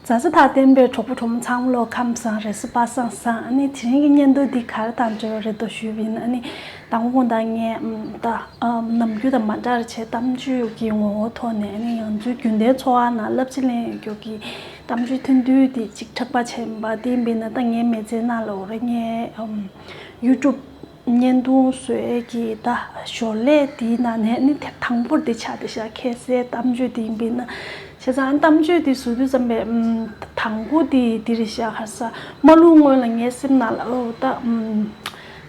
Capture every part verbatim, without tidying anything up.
བཟའ་ཚང་དང་བསྟན་པའི་གྲོགས་པོ་གྲོགས་མོ་ཚང་མ་ལོ་ཁམས་བཟང་། རེས་གཟའ་པ་སངས་བཟང་། ཨ་ནི་དེ་རིང་གི་བརྙན་ཐུང་འདི་ག་རེ་དང་འབྲེལ་བ་རེད་འདུག་ཞུས་པ་ཡིན་ན། ཨ་ནི་དང་པོ་དགོང་དག་ངས་ཨམ་ད་ཨམ་ནམ་རྒྱུན་དང་མ་འདྲ་བ་བྱས་གཏམ་བརྗོད་ཀྱི་ངོ་བོ་ཐོག་ནས། ཨ་ནི་ང་ཚོའི་རྒྱུན་ལྡན་འཚོ་བ་ནང་བསླབ་བྱ་ལེན་ཡོད་རྒྱུ་གི་གཏམ་བརྗོད་ཐུང་ཐུང་དེ་ཅིག་འཁྲབ་པ་བྱས་པ་དེ་ཡིན་པ་ཡིན་ན། ད་ངའི་མི་ཚེ་ནང་ལ་འོ་རེད། ངའི་ཨམ་ཡུ་ཊུབ་བརྙན་ཐུང་བཟོ་ཡས་ཀྱི་ད་ཞོར་ལས་དེའི་ནང་ནས་ནི་དེབ་དང་པོར་དེ་ཆགས་བསྡད་ཤག་ཁ་སའི་གཏམ་བརྗོད་དེ་ཡིན་པ་ཡིན་ན། བྱས་ཙང་གཏམ་བརྗོད་དེ་བཟོ་དུས་ཙམ་པའི་ཨམ་དང་པོ་དེ་དེ་རེད་ཤག་ཁ་ས་མ་ལུས་སྔོན་ལ་ངའི་སེམས་ནང་ལ་ཨོ་ད་ཨམ་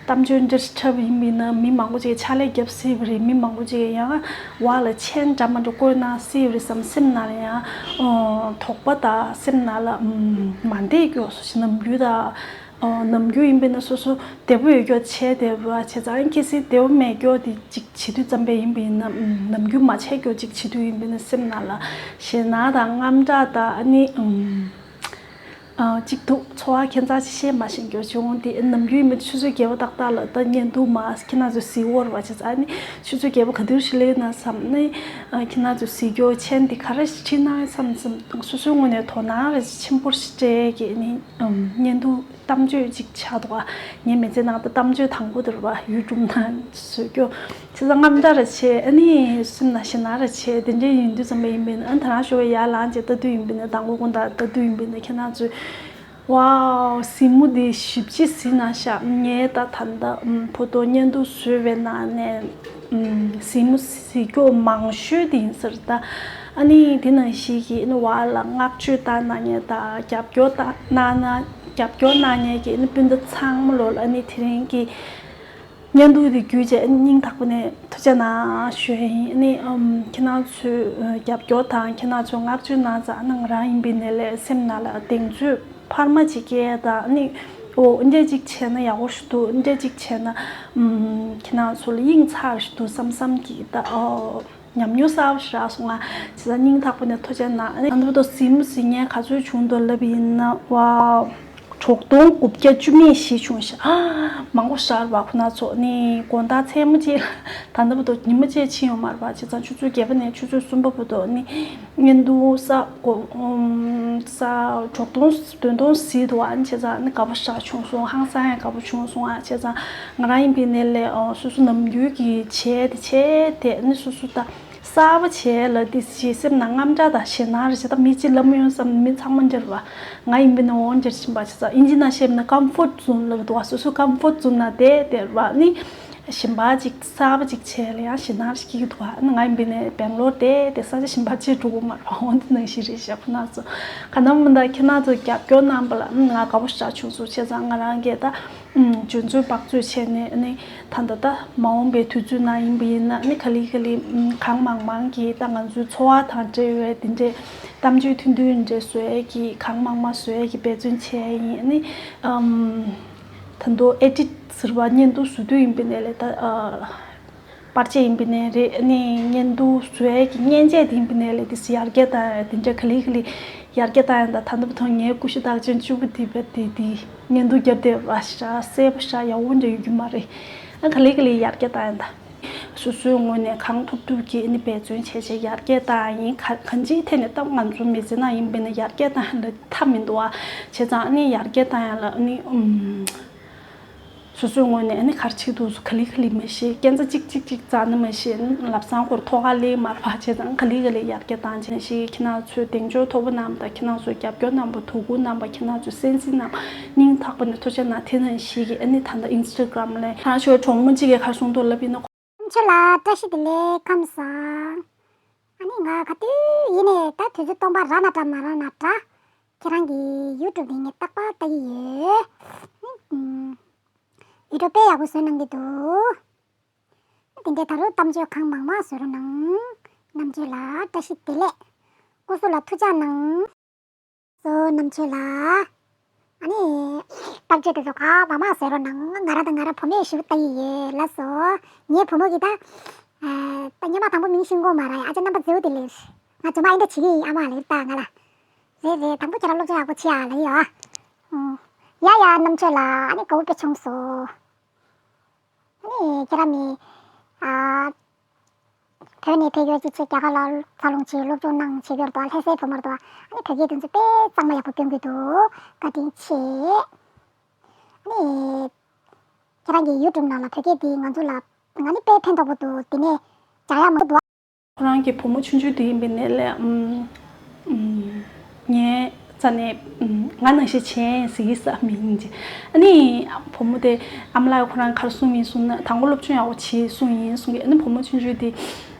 གཏམ་བརྗོད་འདྲ་འཁྲབ་ཡིན་པ་ཡིན་ན་མི་མང་པོ་ཅིག་ཕྱག་ལས་རྒྱབ་སྲིད་པ་རེད། མི་མང་པོ་ཅིག་ཡང་བར་ལ་མཆན་འདྲ་མི་འདྲ་བཀོད་གནང་སྲིད་པ་རེད་བསམ། སེམས་ནང་ལ་ཡང་ཨོ་དོགས་པ་དང་སེམས་ནང་ལ་ཨམ་མ་བདེ་སྐྱོ་སོ་ཞིག་ནམ་རྒྱུན་དང་། ཨོ་ནམ་རྒྱུན་ཡིན་པ་ཡིན་ན་སོ་སོ་བདེ་པོ་ཡོད་སྐྱོ་བྱས་བསྡད་པ་བྱས་ཙང་ཁ་སང་བདེ་པོ་མེད་སྐྱོ་དེ་ཅིག་བྱེད་དུས་ཙམ་པ་ཡིན་པ་ཡིན་ན། ཨམ་ནམ་རྒྱུན་མ་བྱས་སྐྱོ་ཅིག་བྱེད་དུས་ཡིན་པ་ཡིན་ན་སེམས་ནང་ལ་ཞེད་སྣང་དང་དངངས་སྐྲག་དང་། ཨ་ནི་ཨམ་ཨ་གཅིག་འདུག་འཚོ་བ་ཁྱད་མཚར་ཅིག་བཤད་མ་ཤེས་སྐྱོ་བྱུང་། དེ་ནམ་རྒྱུན་ཡིན་པ་ཆུ་ཚོད་བརྒྱད་པ་ཏག་ཏག་ལ་ད་བརྙན་ཐུང་མར་ཁྱེད་རང་ཚོས་གཟིགས་ཡོད་རེད་པ། བྱས་ཙང་ཨ་ནི་ཆུ་ཚོད་བརྒྱད་པ་ག་དུས་ཤིག་སླེབས་ན་བསམ་ནས། ཨ་ཁྱེད་རང་ཚོས་གཟིགས་སྐྱོ་མཆན་འདི་ག་རེ་ཞིག་བྲིས་གནང་བསམ་བསམ། སོ་སོའི་ངོས་ནས་དོ་སྣང་རེ་ཆེན་པོ་ཞིག་སྤྲད་ཀྱི་ནི་ཨམ་བརྙན་ཐུང་གཏམ་བརྗོད་ཅིག་ཆགས་འདུག་ཨ་ངའི་མི་ཚེ་ནང་དུ་གཏམ་བརྗོད་དང་པོ་དེ་རེད་པ། ཡུ་ཊུབ་ནང་བཟོས་སྐྱོ་བྱས་ཙང་དངངས་སྐྲག་རེ་བྱས། ཨ་ནི་སེམས་ནང་ཞེད་སྣང་རེ་བྱས། དེ་འདྲའི་ཡིན་དུས་ཙམ་པ་ཡིན་པ་ཡིན་ན། ཨ་ནི་ད་རང་ཞོགས་པ་ཡར་ལངས་བྱས་ལྟ་དུས་ཡིན་པ་ཡིན་ན། དང་པོ་དགོང་དག་ལྟ་དུས་ཡིན་པ་ཡིན་ན་ཁྱེད་རང་ཚོས། ཝའོ། གཟིགས་མོ་འདི་ཞེ་པོ་ཅིག་གཟིགས་གནང་ཤག་ངས་ད་ད་ལྟ་ཨམ་བར་དུ་བརྙན་ཐུང་བཟོས་པའི་ནང་ནས་ཨམ་གཟིགས་མོ་གཟིགས་སྐྱོ་མང་ཤོས་དེ་ཡིན་ཟེར། ད་ཨ་ནི་དེ་ནང་བཞིན་གྱི་ཨ་ནི་བར་ལ་བསྔགས་བརྗོད་བཏང་གནང་མཁན་དང་རྒྱབ་སྐྱོར་བཏང་གནང་ན་རྒྱབ་སྐྱོར་གནང་མཁན་གྱི་ཨ་ནི་སྤུན་ཟླ་ཚང་མ་ལོ་ལ་ཨ་ནི་དེ་རིང་གི་བརྙན་ཐུང་དེ་བརྒྱུད་བྱས་སྙིང་ཐག་པ་ནས་ཐུགས་རྗེ་གནང་ཞུ་ཡ་ཡིན། ཨ་ནི་ཨམ་ཁྱེད་རང་ཚོས་རྒྱབ་སྐྱོར་དང་ཁྱེད་རང་ཚོས་བསྔགས་བརྗོད་གནང་ཙང་། ཨ་ནི་ང་རང་ཡིན་པའི་ནས་ལས་སེམས་ནང་ལ་གདེང་ཚོད་འཕར་མ་ཅིག་སྐྱེས་དང་། ཨ་ནི་ཨོ་འདྲ་ཅིག་བྱས་ན་ཡག་པོ་ཞིག་འདུག་འདྲ་ཅིག་བྱས་ན་ཨམ་ཁྱེད་རང་ཚོ་ལ་དབྱིངས་ཚ་ཞིག་འདུག་བསམ་བསམ་གྱི་ད་ཨོ་ཉམས་མྱོང་གསར་པ་ཞིག་རག་སོང་། ང་བྱས་ཙང་སྙིང་ཐག་པ་ནས་ཐུགས་རྗེ་གནང་། ཨ་ནི་ཨ་ནི་ད་གཟིགས་མོ་གཟིགས་མཁན་ག་ཚོད་བྱུང་འདུག་ལབ་ཡིན་ན། ཝའོ། དྲུག་སྟོང་དགུ་བརྒྱ་བཅུ་མེད་བཞི་བྱུང་ཤག་མང་པོ་ཞིག་རེད་པ། ཁོ་ན་ཚོ་ནི་དགོང་དག་མཚན་མོ་གཅིག་ལ་ད་ལྟ་བར་དུ་ཉི་མ་གཅིག་ཕྱིན་ཡོད་མ་རེད་པ། བྱས་ཙང་ཆུ་ཚོད་བརྒྱད་པ་ནས་ཆུ་ཚོད་གསུམ་པ་བར་དུ་ནི་བརྙན་ཐུང་ས་གོ་ས་དྲུག་སྟོང་བདུན་སྟོང་གཟིགས་འདུག་ཨ་ནི་བྱས་ཙང་ནི་དགའ་པོ་ཞེ་དྲག་བྱུང་སོང་། ཧང་སང་ཡང་དགའ་པོ་བྱུང་སོང་། ཨ་བྱས་ཙང་ང་རང་ཡིན་པའི་ནས་ལས་ཨོ་སོ་སོ་ནམ་རྒྱུན་གྱི་བྱས་དེ་བྱས་དེ་ནི་སོ་སོ་ད། གསར་པ་བྱས་ལ་དེ་ཞེས་སེམས་ནང་དངངས་སྐྲག་དང་ཞེད་སྣང་རེ་བྱེད། ད་མི་གཅིག་ལབ་མ་ཡོང་བསམ། མི་ཚང་མ་འདྲ་རེད་པ། ང་ཡིན་པའི་ནང་འོ་འདྲ་ཕྱིན་པ་བྱས་ཙང་། ཨིན་ཇི་ནང་བཤད་པ་ན་ཀམ་ཕོར་ཛོན་ལབ་འདུག་པ། སོ་སོ་ཀམ་ཕོར་ཛོན་ནང་བསྡད་བསྡད་པ་ནི་གཞན་པ་ཅིག་གསར་པ་ཅིག་བྱས་ལ་ཡང་ཞེད་སྣང་རེ་སྐྱེ་གི་འདུག་པ། ང་ཡིན་པའི་ནས་སྦེང་ལོར་བསྡད་དེ་ས་ཆ་གཞན་པ་བྱས་འགྲོ་གི་མ་རེད་པ། འོ་འདི་ནང་བཞིན་རེད་ཤག་ཁོ་ན་ཚོ་ག་ནམ་མི་འདྲ་ཁྱེད་རང་ཚོ་རྒྱབ་སྐྱོར་གནང་པ་ལ་ང་དགའ་པོ་ཞེ་དྲག་བྱུང་སོང་། བྱས་ཙང་ང་རང་གིས་ད། ཨུམ། འཇོན་ཚོད་བག་ཚོད་བྱས་ནས་ཨ་ནི་ད་ལྟ་ད་མ་འོངས་པའི་དུས་ཚོད་ནང་ཡིན་པ་ཡིན་ན་ཨ་ནི་ག་ལེ་ག་ལེ་ཨུམ་གང་མང་མང་གིས་ད་ང་ཚོའི་འཚོ་བ་དང་འབྲེལ་བའི་དེ་འདྲའི་གཏམ་བརྗོད་ཐུང་ཐུང་འདྲ་བཟོ་ཡས་ཀྱི་གང་མང་མང་བཟོ་ཡས་ཀྱི་འབད་བརྩོན་བྱས་ཡིན། ཨ་ནི་ཨུམ་ད་དུང་ཨེ་ཌིཊ་ཟེར་བ་བརྙན་ཐུང་བཟོ་དུས་ཡིན་པ་ཡིན་ནའི་ལས་ད་ཨ། པར་ཆས་ཡིན་པ་ཡིན་ནའི་རེད། ཨ་ནི་བརྙན་ཐུང་བཟོ་ཡས་ཀྱི་མཉེན་ཆས་དེ་ཡིན་པ་ཡིན་ནའི་ལས་དེ་ཡར་རྒྱས་བཏང་ཡ་དེ་འདྲ་ག་ལེ་ག་ལེ་ཡར་རྒྱས་བཏང་ཡ་ད་ད་ལྟ་བར་དུ་ངའི་ཀུ་ཤུ་རྟགས་ཅན་བཅུ་པོ་དེ་བས་དེ་དེ་བརྙན་ཐུང་བརྒྱབ་བསྡད་པ་ཞེ་དྲག་གསལ་པོ་ཞེ་དྲག་ཡག་པོ་འདྲ་ཡོད་ཀྱི་མ་རེད། ཨ་ག་ལེ་ག་ལེ་ཡར་རྒྱས་བཏང་ཡ་ད། སོ་སོའི་ངོས་ནས་གང་ཐུབ་ཐུབ་ཀྱིས་ཨ་ནི་འབད་བརྩོན་བྱས་བྱས་ཡར་རྒྱས་བཏང་ཡ་ཡིན། ག་གང་ཅིའི་ཐད་ནས་ད་ང་ཚོ་མི་ཚེ་ནང་ཡིན་པ་ཡིན་ན་ཡར་རྒྱས་བཏང་ཡ་ལ་མཐའ་མི་འདུག་ཨ། བྱས་ཙང་ཨ་ནི་ཡར་རྒྱས་བཏང་ཡ་ལ་ཨ་ནི་ཨུམ། སོ་སོའི་ངོས་ནས་ཨ་ནི་ག་རེ་བྱེད་འདུག་ག་ལེ་ག་ལེ་མ་ཤེས། སྐས་འཛེག་གཅིག་གཅིག་གཅིག་བཙལ་ནི་མ་ཤེས། ལམ་སང་ཁོར་ཐོག་ཁ་སླེབས་མ་རེད་པ། བྱས་ཙང་ག་ལེ་ག་ལེ་ཡར་རྒྱས་བཏང་བྱས་ནས་ཤིག་ཁྱེད་རང་ཚོས་གདེང་འཇོག་མཐོ་པོ་གནང་དང་། ཁྱེད་རང་ཚོས་རྒྱབ་སྐྱོར་གནང་པ། དོ་ཁུར་གནང་པ། ཁྱེད་རང་ཚོས་གསན་གཟིགས་གནང་པ་སྙིང་ཐག་པ་ནས་ཐུགས་རྗེ་གནང་། དེ་ནང་བཞིན་གྱི་ཨ་ནི་ད་ལྟ་ཨིན་སི་ཊ་གྷི་རམ་ལ་ཁ་ཤོར་གྲོགས་མོ་གཅིག་གིས་ག་རེ་གསུངས་འདུག་ལབ་ཡིན་ན། རྣམ་དཔྱོད་ལགས་བཀྲ་ཤིས་བདེ་ལེགས། ཁམས་བཟང་། ཨ་ནི་ང་ག་དུས་ཡིན་ནའི་ད་དུས་ཚོད་སྟོང་པ་རག་ན་འདྲ་མ་རག་ན་འདྲ། ཁྱེད་རང་གི་ཡུ་ཊུབ་དེ་ངས་རྟག་པར་ལྟ་གི་ཡོད། ཨུམ། ཡུ་ཊུབ་དཔེ་ཡག་པོ་བཟོས་གནང་གི་འདུག་དེ་འདྲའི་ད་རུང་གཏམ་བརྗོད་གང་མང་མང་བཟོ་རོགས་གནང་། རྣམ་དཔྱོད་ལགས་བཀྲ་ཤིས་བདེ་ལེགས། སྐུ་གཟུགས་ལ་ཐུགས་ཅག་གནང་། སོ་རྣམ་དཔྱོད་ལགས། ཨ་ནི། གཏམ་བརྗོད་དེ་ཚོ་གང་མང་མང་བཟོ་རོགས་གནང་། ང་རང་དང་ང་རང་བུ་མོས་ཞིབ་ལྟ་ཡི་ཡོད་ལགས་སོ། ངའི་བུ་མོ་གིས་ད། ཨ། ད་སྔོན་མ་དང་པོ་མིང་ཤེས་ཀྱི་མ་རེད། ཨ་ཅག་རྣམ་པ་མཛེས་པོ་དེ་ལས། ང་རྫུན་མ་ཨེ་འདྲ་བྱེད་ཀྱི་ཡིན་ཨ་མ་ལབ་ད་ང་ལ། རེད་རེད། དང་པོ་ཁྱེད་རང་སློབ་སྦྱོང་ཡག་པོ་བྱེད་ཨ་ལབ་ཡོད་ཨ། ཨོ། ཡ་ཡ་རྣམ་དཔྱོད་ལགས། ཨ་ནི་དགའ་པོ་དཔེ་བྱུང་སོང་། ཨ་ནི་ཁྱེད་རང་མི། ཨ། བོད་ནས་ཕེབས་ཡོད་ཅིག་ཅིག་རྒྱ་གར་ལ་འཚར་ལོངས་བྱས་སློབ་སྦྱོང་གནང་བྱེད་ཀྱི་ཡོད་རེད་དོ། ལྷ་སའི་བུ་མོ་རེད་དོ། ཨ་ནི་བོད་སྐད་དེ་ཚོ་དཔེ་གཙང་མ་ཡག་པོ་སྟོན་གྱི་འདུག་བཀའ་དྲིན་ཆེ། ཨ་ནི་ཁྱེད་རང་གི་ཡུ་ཊུབ་ནང་ལ་བོད་སྐད་དེ་ང་ཚོ་ལ་ང་ནི་དཔེ་ཕན་ཐོགས་པོ་འདུག་དེ་ནས་སྦྱང་ཡག་མང་པོ་འདུག་ཁོ་རང་གི་བུ་མོ་ཆུང་ཆུང་དེ་ཡིན་པའི་ནས་ལས་ཨམ་ཨམ་ངའི་རྩ་ནས་ཨམ་ང་ནང་བཞིན་བྱས་ཟེར་གྱི་ས་མི་ཡིན་ཅེས། ཨ་ནི་བུ་མོ་དེ་ཨ་མ་ལགས་ཁོ་རང་ག་རེ་གསུངས་ཡིན་གསུངས་ན། དང་པོ་སློབ་སྦྱོང་ཡག་པོ་བྱེད་གསུངས་ཡིན་གསུངས་ཀྱི། ཨ་ནི་བུ་མོ་ཆུང་ཆུང་དེ་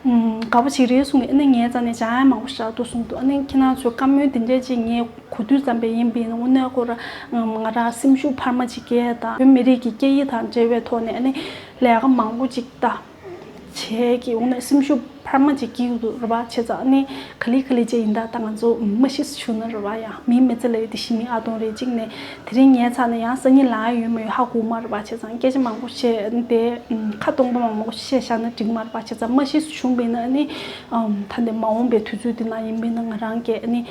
ཨམ་དགའ་པོ་བྱེད་རེད་གསུངས་ཀྱི། ཨ་ནི་ངའི་རྩ་ནས་སྦྱང་ཡག་མང་པོ་ཞིག་འདུག་གསུངས་འདུག་ཨ་ནི་ཁྱེད་རང་ཚོའི་བཀའ་མོལ་དེ་འདྲ་ཅིག་ངས་གོ་དུས་ཙམ་པ་ཡིན་པའི་ནང་དངོས་གནས་ཁོ་རང་ང་རང་སེམས་ཤུགས་འཕར་མ་ཅིག་སྐྱེས་དང་། བོད་མི་རིགས་ཀྱི་སྐད་ཡིག་དང་འབྲེལ་བའི་ཐོག་ནས་ཨ་ནི་ལས་ཀ་མང་པོ་ཅིག་ད་བྱས་ཀྱི་འོང་ནས་སེམས་ཤུགས་འཕར་མ་ཅིག་སྐྱེ་གི་འདུག་རེད་པ། བྱས་ཙང་ཨ་ནི་ག་ལེ་ག་ལེ་ཅིག་ཡིན་ད། ད་ང་ཚོ་མ་ཤི་ཞུ་ན་རེད་པ། ཡང་མིའི་མི་ཚེ་ལ་ཡོད་དེ་ཤི་མི་ཨ་སྟོང་རེད། གཅིག་ནས་དེ་རིང་ངའི་ཚ་ནས་ཡང་སང་ཉིན་ལ་ཡོད་མ་ཡོད་ཧ་གོ་མ་རེད་པ། བྱས་ཙང་སྐད་ཆ་མང་པོ་བཤད་དེ་ཁ་སྟོང་པ་མང་པོ་བཤད་བཞག་ན་འགྲིག་མ་རེད་པ། བྱས་ཙང་མ་ཤི་ཞུ་བ་ཡིན་ན་ཨ་ནི་ད་འདི་མ་འོངས་པའི་དུས་ཚོད་འདི་ན་ཡིན་པ་ཡིན་ན་ང་རང་གིས་ཨ་ནི་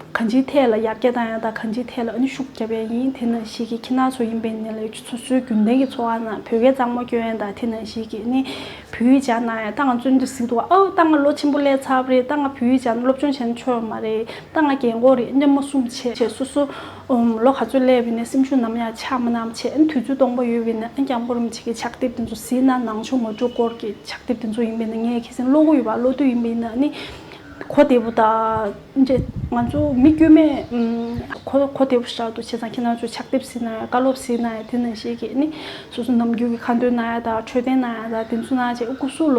གང་ཅིའི་ཐད་ལ་ཡར་རྒྱས་བཏང་ཡག་དང་གང་ཅིའི་ཐད་ལ་ཨ་ནི་ཤུགས་རྒྱབ་ཡག་ཡིན། དེ་ནང་བཞིན་གྱི་ཁྱེད་རང་ཚོ་ཡིན་པ་ཡིན་ན་ལས་སོ་སོའི་རྒྱུན་ལྡན་གྱི་འཚོ་བ་ནང་བོད་སྐད་གཙང་མ་སྐྱོན་ཡག་དང་། དེ་ནང་བཞིན་གྱི་ཨ་ནི་བོད་ཡིག་སྦྱང་གནང་ཡག་ད་ང་ཚོ་འདི་ཟིག་འདུག་ཨོ་ད་ང་ལོ་ཆེན་པོ་སླེབས་ཚར་བ་རེད། ད་ང་བོད་ཡིག་སྦྱང་སློབ་སྦྱོང་བྱས་ན་ཆོག་མ་རེད། ད་ང་རྒན་གོག་རེད། མཉམ་མ་གསུམ་བྱས་བྱས་སོ་སོ་ལོ་ག་ཚོད་སླེབས་པ་ཡིན་ན་སེམས་ཤུགས་ནམ་ཡང་ཆག་མ་གནང་བྱས། ཨ་ནི་དུས་ཚོད་སྟོང་པ་ཡོད་པ་ཡིན་ན་ཨ་ནི་སྐྱབས་མགོན་རིན་པོ་ཆེ་གི་ཕྱག་དེབ་དེ་ཚོ་གཟིགས་ན། ནང་ཆོས་ངོ་སྤྲོད་སྐོར་གྱི་ཕྱག་དེབ་དེ་ཚོ་ཡིན་པ་ཡིན་ན་ངས་ཁ་སང་ཀློག་གི་ཡོད་པ། ཀློག་དུས་ཡིན་པ་ཡིན་ན་ཨ་ནི་གོ་བདེ་པོ་དང་། ང་ཚོ་མི་དཀྱུས་མས་གོ་གོ་བདེ་པོ་ཞིག་འདུག་བྱས་ཙང་ཁྱེད་རང་ཚོ་ཕྱག་དེབ་གཟིགས་ན་ཡང་བཀའ་སློབ་གཟིགས་ན་ཡང་། དེ་ནང་བཞིན་གྱི་ཨ་ནི་སོ་སོ་ནམ་རྒྱུན་གྱི་ཁ་འདོན་གནང་ཡག་དང་འཕྲོད་བསྟེན་གནང་ཡག་དང་དེ་ཚོ་གནང་བྱས་སྐུ་གཟུགས་ལ་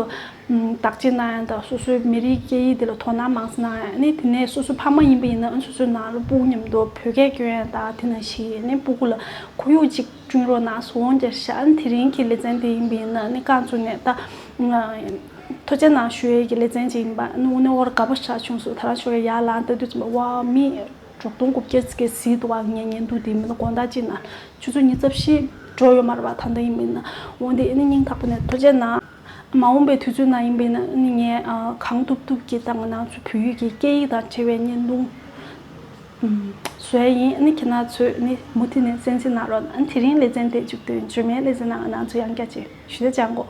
བརྟག་དཔྱད་གནང་ཡག་དང་། སོ་སོའི་མི་རིགས་སྐད་ཡིག་དེ་ལ་དོ་སྣང་མང་ཙམ་གནང་ཡག་ཨ་ནི་དེ་ནས་སོ་སོ་ཕ་མ་ཡིན་པ་ཡིན་ན་ཨ་ནི་སོ་སོའི་ནང་ལ་སྤུ་གུ་མཉམ་དུ་བོད་སྐད་སྐྱོན་ཡག་དང་། དེ་ནང་བཞིན་ཨ་ནི་སྤུ་གུ་ལ་ཁོར་ཡུག་ཅིག་བསྐྲུན་རོགས་གནང་། གཟུགས་པོ་བསྐྱར་བཞག་ཨ་ནི་དེ་རིང་གི་ལེ་ཚན་དེ་ཡིན་པ་ཡིན་ན་ཨ་ནི་རྐང་བཙུགས་ནས་ད་ཐུགས་རྗེ་གནང་ཞུ་ཡས་ཀྱི་ལེ་ཚན་ཅིག་ཡིན་པ། ཨ་ནི་དངོས་གནས་དགའ་པོ་ཞིག་བྱུང་སོང་། ད་རང་ཞོགས་ཀས་ཡར་ལངས་ལྟ་དུས་ཙམ་པ་ཝ་མི་འབྲོག་སྟོང་དགུ་བརྒྱ་ཙམ་གྱིས་གཟིགས་འདུག་པ། ངའི་བརྙན་ཐུང་དེ་མིན་ན་དགོང་དག་ཅིག་ན་ཆུ་ཚོད་ཉི་ཤུ་རྩ་བཞི་འགྲོ་ཡོད་མ་རེད་པ། ད་ལྟ་ཡིན་པ་ཡིན་ན། འོན་ཏེ་ཨ་ནི་སྙིང་ཐག་པ་ནས་ཐུགས་རྗེ་གནང་། མ་འོངས་པའི་དུས་ཚོད་ནང་ཡིན་པ་ཡིན་ན་ཨ་ནི་ངས་ཨ་གང་ཐུབ་ཐུབ་ཀྱིས་ད་ང་རང་ཚོ་བོད་ཡིག་གི་སྐད་ཡིག་དང་འབྲེལ་བའི་བརྙན་ཐུང་བཟོ་ཡ་ཡིན། ཨ་ནི་ཁྱེད་རང་ཚོས་ཨ་ནི་མུ་མཐུད་ནས་གསན་གཟིགས་གནང་རོགས་གནང་། ཨ་ནི་དེ་རིང་ལེ་ཚན་དེ་མཇུག་སྡོད། རྗེས་མའི་ལེ་ཚན་ནང་ང་རང་ཚོ་ཡང་བསྐྱར་མཇལ། ཞུ་དེ་ཅང་གོ།